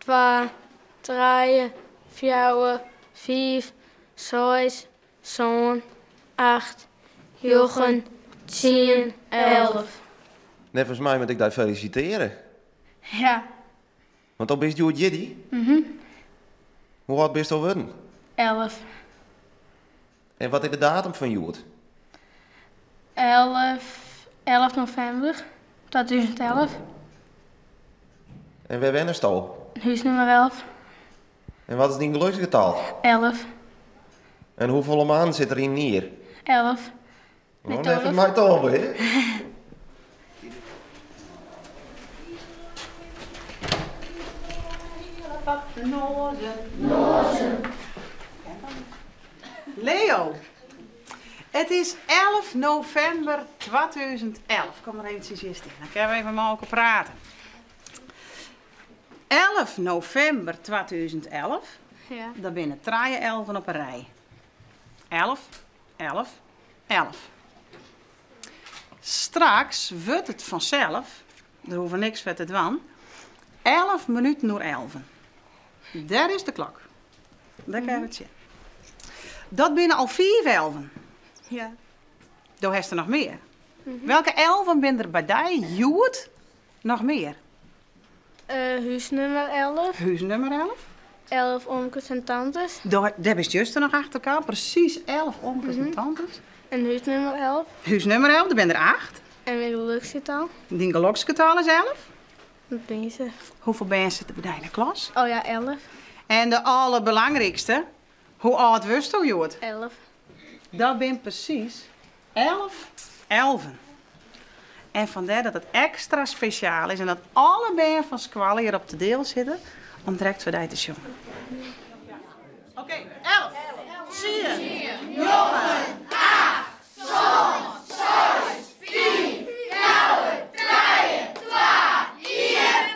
twa, trije, fjouwer, fiif, seis, sân, acht, njoggen, tsien, 11. Neffens my moat ik dy felisitearje. Ja. Want dan bist hjoed jierdei? Mhm. Hoe âld bist al wurden? 11. En wat is de datum fan hjoed? 11, 11 novimber 2011. En wêr wennest al? Húsnûmer 11. En wat is dyn geloksgetal? 11. En hoefolle maanden sit der yn in jier? 11. Oh, neffens my 12, hè? Leo, it is 11 novimber 2011. Kom mar eventsjes hjir stean, dan kinne we even mei elkoar prate. 11 novimber 2011, Ja. dat binne trije elven op in rij. 11, 11, 11. Straks wurdt it fansels, der hoege we niks foar te dwaan, 11 minuten oer elven. Dêr is de klok. Dêr kinne we it sjen. Dat binne al fiif elven. Ja. Do hast der noch mear. Welke elven binne der by dy hjoed noch mear? Húsnûmer 11. Húsnûmer 11. 11 omkes en tantes. Dêr bist juster noch achter kaam. Presys 11 omkes en tantes. En húsnûmer 11. Húsnûmer 11, der binne der 8. En myn geloksgetal. Dyn geloksgetal is 11. Dat bin se. Hoefolle bern sitte by dy yn de klas? Oh ja, 11. En de alderbelangrykste, hoe âld wurdsto hjoed? 11. Dat binne presys 11 elven. En fandêr dat it ekstra spesjaal is en dat alle bern fan skoalle hjir op de deal sitte om direkt foar dy te sjongen. Oké, 11, tsien, njoggen, acht, sân, seis, fiif, fjouwer, trije, twa, ien.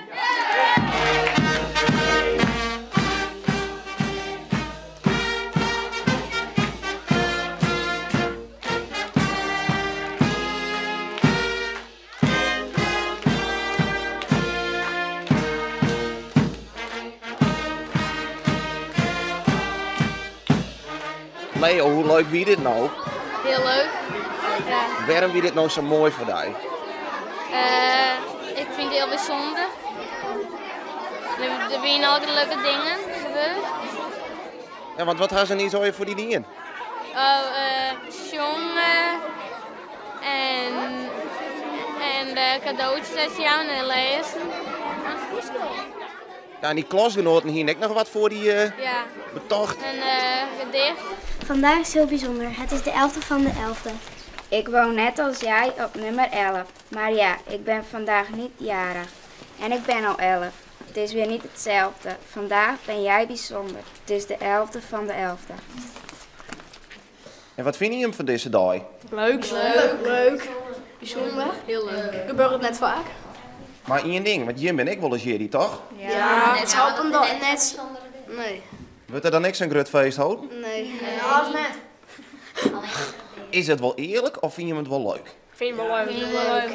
Leo, hoe leuk wie dit no? Hiel leuk. Ja. Wêrom wie dit no sa moai foar dy? Ik fyn it hiel bysûnder. Der wiene altyd leuke dingen gebeurd. Ja, want wat ha se niis allegear foar dy dien? Oh, sjonge en kadootjes jaan en lêzen. Ja, en dy klasgenoaten hiene ek noch wat foar dy Ja, betocht. in gedicht. Vandaag is heel bijzonder. Het is de 11e van de 11e. Ik woon net als jij op nummer 11. Maar ja, ik ben vandaag niet jarig. En ik ben al 11. Het is weer niet hetzelfde. Vandaag ben jij bijzonder. Het is de 11e van de 11e. En wat fine jim fan dizze dei? Leuk. Leuk. Leuk. Bysûnder. Hiel leuk. Gebeurt it net faak. Mar ien ding, want jim binne ek wolris jierdei, toch? Ja, net sa op in dei. Net. Nee. Wurdt der dan ek sa'n grut feest holden? Nee. Nee, hast net. Is it wol earlik of fine jim it wol leuk? Fyn it wol leuk. Fyn it wol leuk.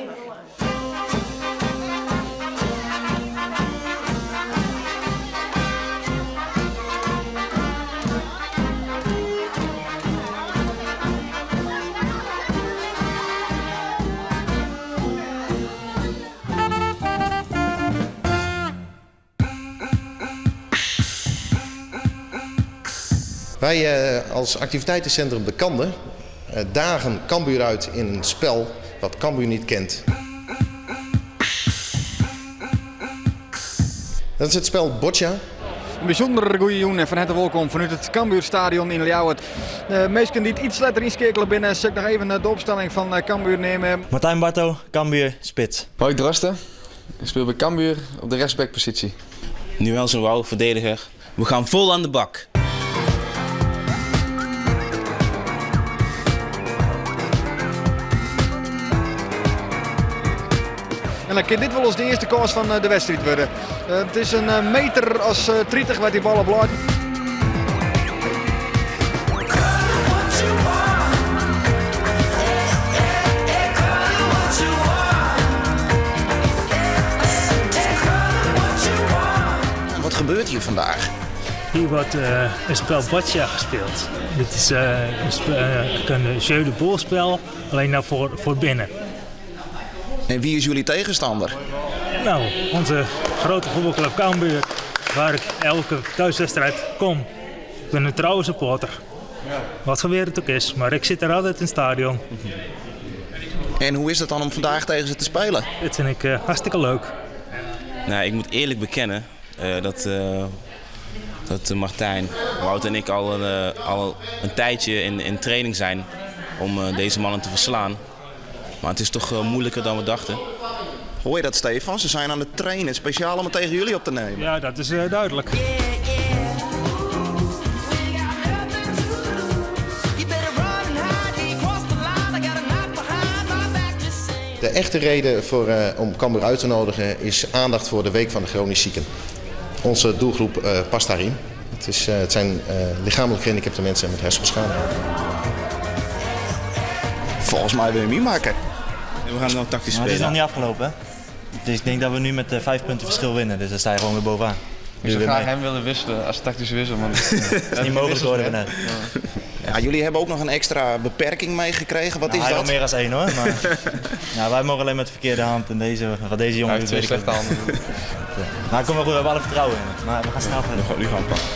Wij als activiteitencentrum De Kande dagen Cambuur uit in een spel wat Cambuur niet kent. Dat is it spel Boccia. In bysûnder goede jûn en fan herte wolkom fanút it Cambuurstadion yn Ljouwert. De minsken dy't iets letter ynskeakele binne, sil ik noch even de opstelling fan Cambuur neame. Martijn Barto, Cambuur, spits. Mark Drosten, ik speel by Cambuur op de rechtsbackpositie. Nuel Wou, verdediger. We gaan vol aan de bak. En dan kin dit wolris de earste kâns fan de wedstriid wurde. It is in meter as 30 wêr't dy bal op leit. Wat gebeurt vandaag? Hier wordt een spel boccia gespeeld. Dit is een jeu de boel spel, alleen nou voor binnen. En wie is jullie tegenstander? Nou, onze grote voetbalclub Cambuur, waar ik elke thuiswedstrijd kom. Ik ben een trouwe supporter. Wat voor weer het ook is, maar ik zit er altijd in het stadion. En hoe is het dan om vandaag tegen ze te spelen? Dat vind ik hartstikke leuk. Nou, ik moet eerlijk bekennen dat Martijn, Wout en ik al een tijdje in training zijn om deze mannen te verslaan. Maar het is toch moeilijker dan we dachten. Hoor je dat, Stefan? Ze zijn aan het trainen, speciaal om het tegen jullie op te nemen. Ja, dat is duidelijk. De echte reden om Cambuur uit te nodigen is aandacht voor de Week van de Chronisch Zieken. Onze doelgroep past daarin. Het zijn lichamelijk gehandicapte mensen met hersenbeschadiging. Volgens mij wil je hem niet maken. We gaan nog tactisch Maar het is spelen. nog niet afgelopen, hè? Dus ik denk dat we nu met 5 punten verschil winnen. Dus dan sta je gewoon weer bovenaan. Ik zou graag hem willen wisselen als tactische wissel. Maar dat is niet mogelijk hoorden we net. Ja, jullie hebben ook nog een extra beperking meegekregen. Wat Nou, is hij dat? wil meer dan 1 hoor. Maar, nou, wij mogen alleen met de verkeerde hand en wat deze jongen Hij doet, heeft weet twee ik slechte ook niet. handen. Maar kom wel goed, we hebben alle vertrouwen in. Maar we gaan snel verder. Nu gaan we pakken.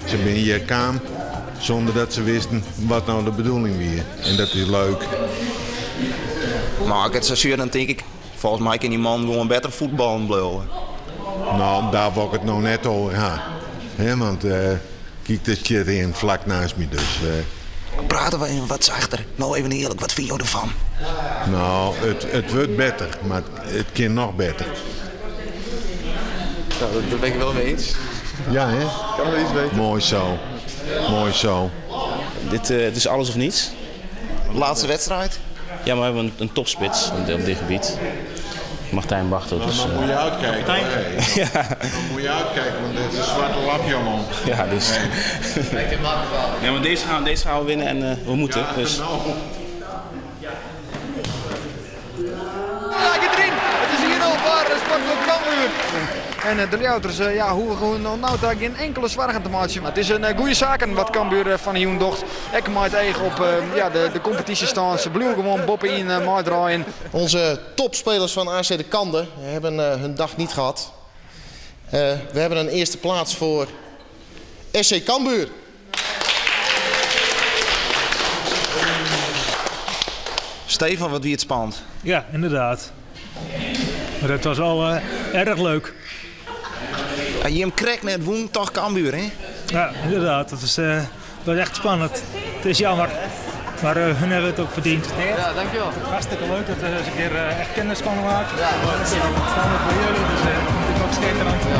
Ze zijn hier kaam zonder dat ze wisten wat nou de bedoeling was. En dat is leuk. Maar ik het zo zuur, dan denk ik, volgens mij kan die man gewoon beter voetballen blijven. Nou, daar wil ik het nog net over gaan. Hè, want kijk, dat zit in vlak naast me dus. Praten we even wat zachter. Nou even eerlijk, wat vind je ervan? Nou, het wordt beter, maar het kan nog beter. Ja, daar ben ik wel mee eens. Ja, hè? Kan wel iets beter. Mooi zo. Mooi zo. Het is alles of niets. Laatste wedstrijd? Ja, maar we hebben een topspits op dit gebied. Martijn Bartel. Dus, Dan moet je uitkijken. Hè. Ja. Dan moet je uitkijken, want dit is een zwarte lapje om. Ja, dus. Ja, maar deze gaan we winnen en we moeten. Ja, dus. nou. Ja, ik erin! Het is 1-0 voor Sportclub Cambuur. En de Ljouwters, ja, hoeven gewoon nog nou daar geen enkele zorgen te maken. Maar het is een goede zaak wat Cambuur van de docht. Ik maakt eigen op ja, de competitie staan. Ze blijven gewoon boppen in maat draaien. Onze topspelers van AC de Kande hebben hun dag niet gehad. We hebben een eerste plaats voor SC Cambuur. Stefan, wat wie het spannend. Ja, inderdaad. Maar dat was wel erg leuk. Ja, je hem krek net woen, toch Cambuur, hè? Ja, inderdaad. Dat was echt spannend. Het is jammer. Maar hun hebben het ook verdiend. Ja, dankjewel. Hartstikke leuk dat we eens een keer echt kennis konden maken. Ja, dat is standaard voor jullie, dus dat vind ik ook schitterend.